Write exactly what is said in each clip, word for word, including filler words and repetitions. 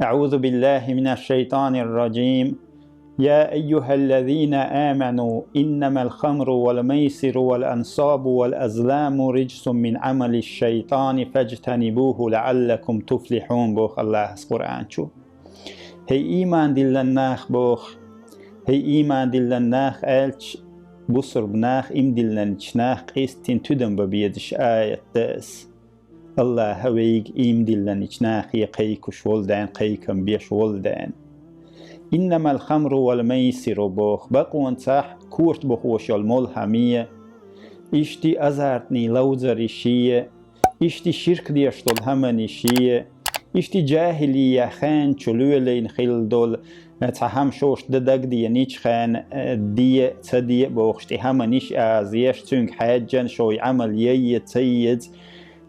أعوذ بالله من الشيطان الرجيم. يا أيها الذين آمنوا إنما الخمر والميسر والأنصاب والأزلام رجس من عمل الشيطان فاجتنبوه لعلكم تفلحون, боху Аллахьас Къуръан чу. ХӀей, ийман диллина нах, боху. ХӀей, ийман диллина нах аьлча, бусурба нах, ийман диллинчу нах къистина тидам бан безаш аят ду иза. Аллахьа вайга ийман диллинчу нахе кхайкхаш волу ден, кхайкам беш волу ден. إنما الخمر والميسر, боху, бакъонцахь корта бохош йолу мулхьаме, иштта азартный ловзарше, иштта ширк деш долу хӀуманаше, иштта жахӀилия хенчу лелийна хилла долу, цхьа хӀума шоьш дан дагадеанчу хенахь, э, де, ца де бохуш, тӀе хӀуманаш озош, цуьнга хьаьжжина шайн Ӏамал яй, ца еза,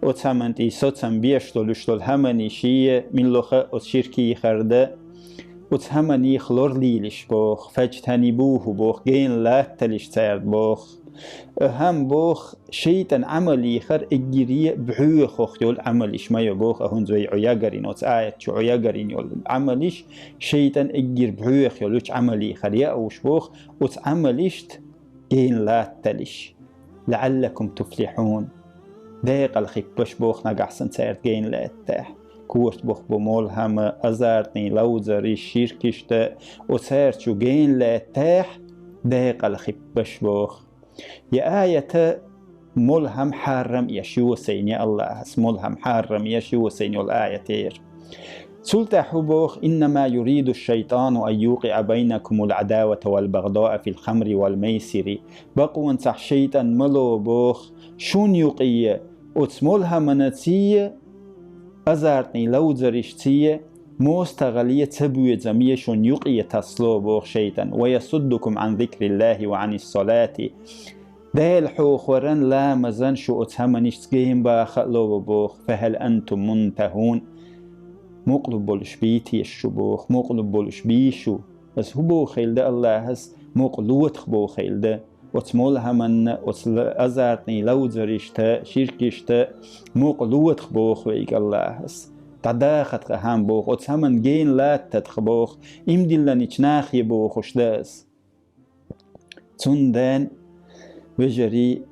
оцу хӀуманна тӀе соцам беш долуш долу хӀуманаше, муьлхха а оцу ширкехь дан, оцу хӀуманех лор лелаш, боху, فاجتنبوه, боху, гена латталаш цаьрга, боху. ХӀан, боху, шайтӀан Ӏамалехь эггара бӀоьхах йолу Ӏамалш ма ю, боху, а хӀунда вай Ӏу ягарйина, оцу аят чу Ӏу ягарйина йолу Ӏамалш, шайтӀан эггара бӀоьхах йолчу Ӏамалехь яуш, боху, оцу Ӏамалшна гена латталаш. لعلكم تفلحون. Декъала хиппаш, боху, нагахь санна цаьрга гена лаьттахь. Корта боху бу мулхьама, азартный ловзарш, ширкаш дан, оцу цаьрца шу гена лаьттахь, декъала хиппаш, боху. И аят мулхьам хьарам еш йосийна Аллахьас, мулхьам хьарам еш йосийна йолу аят яра. Цул тӀаьхьа хӀун боху: إنما يريد الشيطان أن يوقع بينكم العداوة والبغضاء في الخمر والميسر. Бакъонцахь шайтӀан ма ло, боху, шуна юкъе оцу мулхьаманаций, азартный ловзаршций мостагӀалле, цабоьзамле шуна юкъе тассало, боху шайтӀан. ويصدكم عن ذكر الله وعن الصلاة. Дела хьехоран, ламазан шу оцу хӀуманашца гена баха а ло, боху. فهل أنتم منتهون. Мукъа лур болуш бий теша шу, боху, мукъа лур болуш бий шу? Аса хӀун бохийла дан Аллахьас, мукъа лотах бохийла дан. Оцу мулхьаманна, оцу ла-, азартный ловзаршта, ширкашта мукъа лотах боху вайга Аллахьас. ДӀадаха тхан хӀан, боху, оцу хӀуманна гена латта тхан, боху, ийман диллинчу нахе бохуш дан аса. Цундела, вежарий,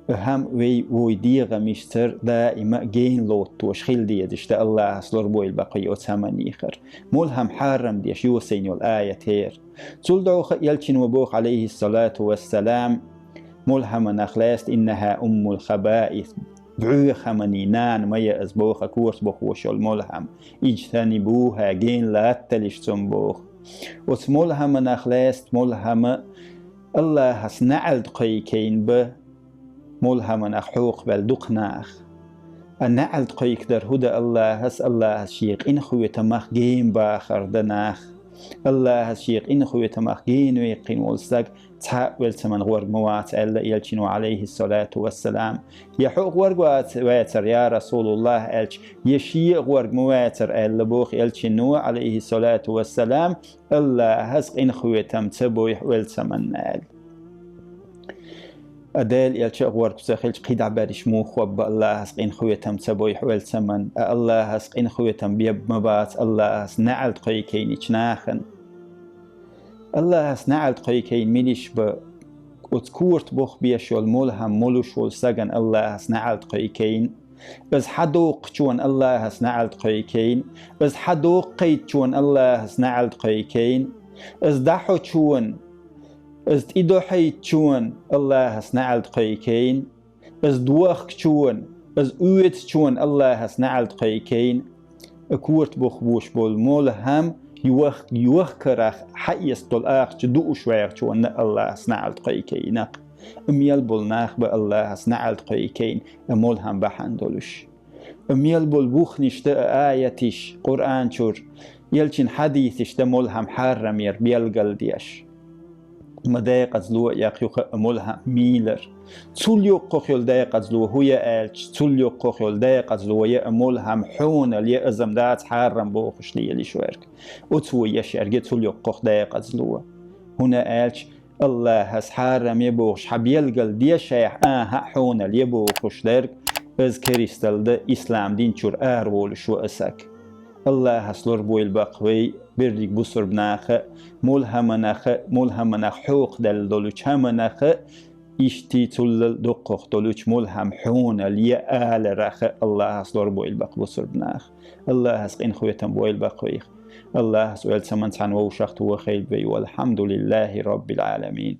хӀан вай вай дегӀамашцара даима гена лоттош хила дезаш дан Аллахьас лорбойла баккхий оцу хӀуманехь. Мулхьам хьарам деш йосийна йолу аят яра. Цул дӀахо элчано боху, عليه الصلاة والسلام, мулхьаманах лаьцна: إنها أم الخبائث. БӀоьхаманийн нана ма ю иза, боху, корта бохош йолу мулхьам. اجتنبوها, гена латталаш цунна, боху. Оцу мулхьаманах лаьцна мулхьама Аллахьас неӀалт кхайкхийна бу, мулхьаманах хьокхабелла дукха нах. А неӀалт кхайкхадар хӀун дан Аллахьас? Аллахьас шен къинхетамах гена бахар дан нах. Аллахьас шен къинхетамах гена веккхина волу стаг цхьа а велцаман гӀорг ма вац, аьлла элчано, عليه الصلاة والسلام. Я хьо а гӀорг вац-, вацара, я РасулуллахӀ, аьлча, я шен а гӀорг ма вацара, аьлла боху элчано, عليه الصلاة والسلام, Аллахьас къинхетам ца бойхьу велцаманна, аьлла. А Делан элча а гӀорг ца хилча, кхидӀа берриш муха хӀотта бу Аллахьас къинхетам ца бойхьу велцаманна, а Аллахьас къинхетам беб ма бац Аллахьас неӀалт кхайкхийначу нахана. Аллахьас неӀалт кхайкхийна милиш бу? Оцу корта боху беш йолу мулхьам молуш волу стагана Аллахьас неӀалт кхайкхийна. Иза хьадоккхучунна Аллахьас неӀалт кхайкхийна. Иза хьадоккхуьйтучунна Аллахьас неӀалт кхайкхийна. Иза дӀахьочунна, иза тӀедохьуьйтучунна Аллахьас неӀалт кхайкхийна. Иза дохкучунна, иза оьцучунна Аллахьас неӀалт кхайкхийна. Корта боху беш болу мулхьам йох-, йохкарах хьаэцна долу ахча дууш ваьгӀачунна Аллахьас неӀалт кхайкхийна. Мел болу нах бу Аллахьас неӀалт кхайкхийна, мулхьам бахьана долуш. Мел болу бухнаш ду аяташ Къуръан чуьра, элчин хьадисаш ду мулхьам хьарам яр белгалдеш. Ма декъаза ло яхь юха а мулхьам мийлар. Цул йоккхах йолу декъаза ло хӀун я аьлча, цул йоккхах йолу декъаза ло я а мулхьам хьонал я, азам дац хьарам бохуш лелаш верг. Оцо еш ерг я цул йоккхах декъаза ло. ХӀунда аьлча, Аллахьас хьарам я бохуш хьан белгалдеш, ахьа, хьонал я бохуш дерг, иза керистал ду, ислам дин чуьра араволуш ву и саг. Аллахьас лорабойла баккха вай берриг бусурба наха, мулхьаманаха, мулхьаманах хьокхадала долча хӀаманаха, иштта цул дукхагӀа долча мулхьам хьона ле алараха Аллахьас лорабойла баккха бусурба наха. Аллахьас къинхетам бойла баккха вайх. Аллахьас оьлцаман цхьана вовшах тохайла вай. Валхьамдулиллахьи Роббил Ӏаламин.